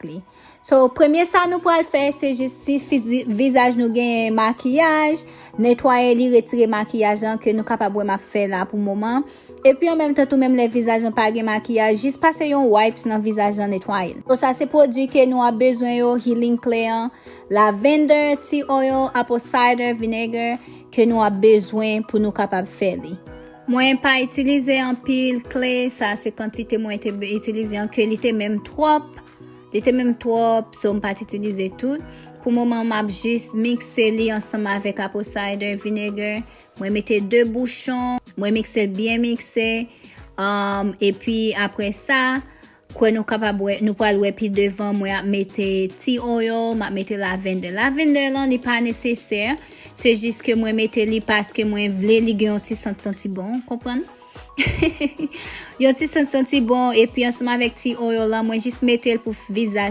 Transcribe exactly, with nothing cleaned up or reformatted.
li. So, premye sa nou pral fè, se jis si fizi- vizaj nou genyen makiyaj, netwaye li, retire makiyaj lan ke nou kapab wè m ap fè la pou moman. Epi an menm tan tou, menm lè vizaj lan pa gen makiyaj, jis pase yon wipes nan vizaj lan, netwaye l. So, sa se pwodui ke nou ap bezwen yo, healing clay an, lavender, tea oil, apple cider vinegar ke nou ap bezwen pou nou kapab fè li. Mwen pa itilize anpil clay, sa se kantite mwen te be- itilize an, ke li te menm twòp. Li te menm twòp, so m pa t itilize tout. Pou moman, m ap jis mikse li ansanm avèk apple cider vinegar. Mwen mete de bouchon, mwen mikse l byen mikse. Um, epi apre sa, kwè nou kapab wè, nou pral wè pi devan, mwen ap mete tea oil, m ap mete lavender. Lavender lan, li pa nesesè, se jis ke mwen mete li paske mwen vle li gen yon ti sant santi bon, konprann? Yon ti sant santi bon, epi ansanm avèk tea oil lan, mwen jis mete l pou vizaj